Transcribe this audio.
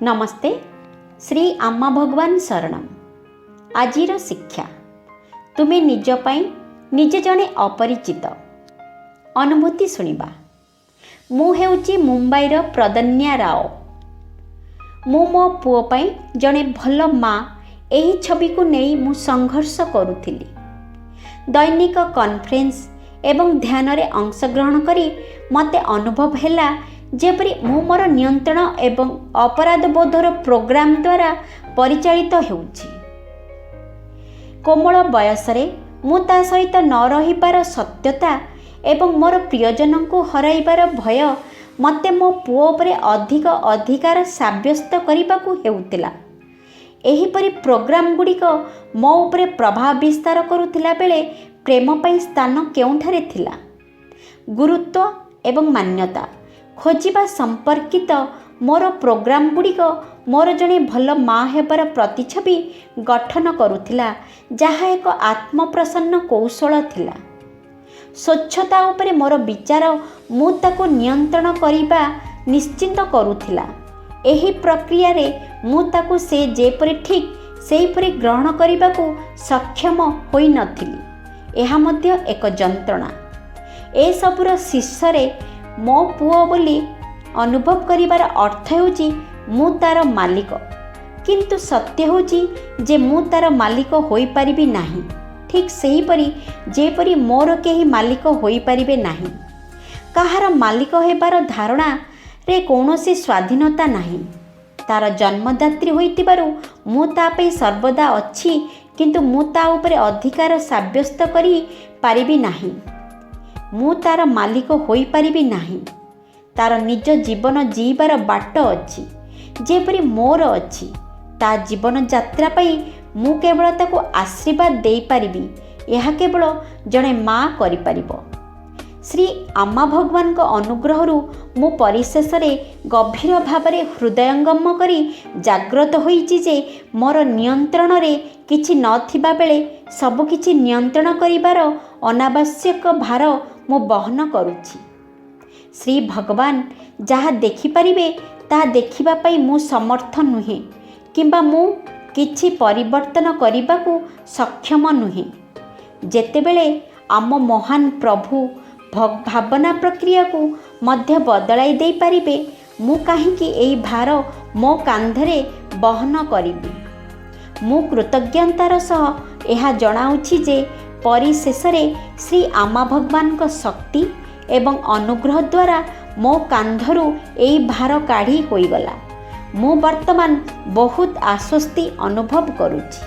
ନମସ୍ତେ। ଶ୍ରୀ ଆମ୍ମା ଭଗବାନ ଶରଣମ୍। ଆଜିର ଶିକ୍ଷା: ତୁମେ ନିଜ ପାଇଁ ନିଜେ ଜଣେ ଅପରିଚିତ। ଅନୁଭୂତି ଶୁଣିବା। ମୁଁ ହେଉଛି ମୁମ୍ବାଇର ପ୍ରଦନ୍ୟା ରାଓ। ମୁଁ ମୋ ପୁଅ ପାଇଁ ଜଣେ ଭଲ ମା, ଏହି ଛବିକୁ ନେଇ ମୁଁ ସଂଘର୍ଷ କରୁଥିଲି। ଦୈନିକ କନଫରେନ୍ସ ଏବଂ ଧ୍ୟାନରେ ଅଂଶଗ୍ରହଣ କରି ମୋତେ ଅନୁଭବ ହେଲା ଯେପରି ମୁଁ ମୋର ନିୟନ୍ତ୍ରଣ ଏବଂ ଅପରାଧବୋଧର ପ୍ରୋଗ୍ରାମ ଦ୍ୱାରା ପରିଚାଳିତ ହେଉଛି। କୋମଳ ବୟସରେ ମୁଁ ତା ସହିତ ନ ରହିବାର ସତ୍ୟତା ଏବଂ ମୋର ପ୍ରିୟଜନଙ୍କୁ ହରାଇବାର ଭୟ ମୋତେ ମୋ ପୁଅ ଉପରେ ଅଧିକ ଅଧିକାର ସାବ୍ୟସ୍ତ କରିବାକୁ ହେଉଥିଲା। ଏହିପରି ପ୍ରୋଗ୍ରାମ ଗୁଡ଼ିକ ମୋ ଉପରେ ପ୍ରଭାବ ବିସ୍ତାର କରୁଥିଲା ବେଳେ ପ୍ରେମ ପାଇଁ ସ୍ଥାନ କେଉଁଠାରେ ଥିଲା? ଗୁରୁତ୍ୱ ଏବଂ ମାନ୍ୟତା ଖୋଜିବା ସମ୍ପର୍କିତ ମୋର ପ୍ରୋଗ୍ରାମ ଗୁଡ଼ିକ ମୋର ଜଣେ ଭଲ ମା ହେବାର ପ୍ରତିଛବି ଗଠନ କରୁଥିଲା, ଯାହା ଏକ ଆତ୍ମପ୍ରସନ୍ନ କୌଶଳ ଥିଲା। ସ୍ୱଚ୍ଛତା ଉପରେ ମୋର ବିଚାର ମୁଁ ତାକୁ ନିୟନ୍ତ୍ରଣ କରିବା ନିଶ୍ଚିତ କରୁଥିଲା। ଏହି ପ୍ରକ୍ରିୟାରେ ମୁଁ ତାକୁ ସେ ଯେପରି ଠିକ୍ ସେହିପରି ଗ୍ରହଣ କରିବାକୁ ସକ୍ଷମ ହୋଇନଥିଲି। ଏହା ମଧ୍ୟ ଏକ ଯନ୍ତ୍ରଣା। ଏସବୁର ଶୀର୍ଷରେ ମୋ ପୁଅ ବୋଲି ଅନୁଭବ କରିବାର ଅର୍ଥ ହେଉଛି ମୁଁ ତା'ର ମାଲିକ। କିନ୍ତୁ ସତ୍ୟ ହେଉଛି ଯେ ମୁଁ ତା'ର ମାଲିକ ହୋଇପାରିବି ନାହିଁ, ଠିକ୍ ସେହିପରି ଯେପରି ମୋର କେହି ମାଲିକ ହୋଇପାରିବେ ନାହିଁ। କାହାର ମାଲିକ ହେବାର ଧାରଣାରେ କୌଣସି ସ୍ୱାଧୀନତା ନାହିଁ। ତା'ର ଜନ୍ମଦାତ୍ରୀ ହୋଇଥିବାରୁ ମୁଁ ତା ପାଇଁ ସର୍ବଦା ଅଛି, କିନ୍ତୁ ମୁଁ ତା ଉପରେ ଅଧିକାର ସାବ୍ୟସ୍ତ କରିପାରିବି ନାହିଁ। ମୁଁ ତା'ର ମାଲିକ ହୋଇପାରିବି ନାହିଁ। ତା'ର ନିଜ ଜୀବନ ଜିଇବାର ବାଟ ଅଛି, ଯେପରି ମୋର ଅଛି। ତା ଜୀବନ ଯାତ୍ରା ପାଇଁ ମୁଁ କେବଳ ତାକୁ ଆଶୀର୍ବାଦ ଦେଇପାରିବି। ଏହା କେବଳ ଜଣେ ମା କରିପାରିବ। ଶ୍ରୀ ଆମ୍ମା ଭଗବାନଙ୍କ ଅନୁଗ୍ରହରୁ ମୁଁ ପରିଶେଷରେ ଗଭୀର ଭାବରେ ହୃଦୟଙ୍ଗମ କରି ଜାଗ୍ରତ ହୋଇଛି ଯେ ମୋର ନିୟନ୍ତ୍ରଣରେ କିଛି ନଥିବା ବେଳେ ସବୁକିଛି ନିୟନ୍ତ୍ରଣ କରିବାର ଅନାବଶ୍ୟକ ଭାର ମୁଁ ବହନ କରୁଛି। ଶ୍ରୀ ଭଗବାନ ଯାହା ଦେଖିପାରିବେ, ତାହା ଦେଖିବା ପାଇଁ ମୁଁ ସମର୍ଥ ନୁହେଁ କିମ୍ବା ମୁଁ କିଛି ପରିବର୍ତ୍ତନ କରିବାକୁ ସକ୍ଷମ ନୁହେଁ। ଯେତେବେଳେ ଆମ ମହାନ ପ୍ରଭୁ ଭାବନା ପ୍ରକ୍ରିୟାକୁ ମଧ୍ୟ ବଦଳାଇ ଦେଇପାରିବେ, ମୁଁ କାହିଁକି ଏହି ଭାର ମୋ କାନ୍ଧରେ ବହନ କରିବି? ମୁଁ କୃତଜ୍ଞତାର ସହ ଏହା ଜଣାଉଛି ଯେ ପରିଶେଷରେ ଶ୍ରୀ ଆମା ଭଗବାନଙ୍କ ଶକ୍ତି ଏବଂ ଅନୁଗ୍ରହ ଦ୍ୱାରା ମୋ କାନ୍ଧରୁ ଏହି ଭାର କାଢ଼ି ହୋଇଗଲା। ମୁଁ ବର୍ତ୍ତମାନ ବହୁତ ଆଶ୍ୱସ୍ତି ଅନୁଭବ କରୁଛି।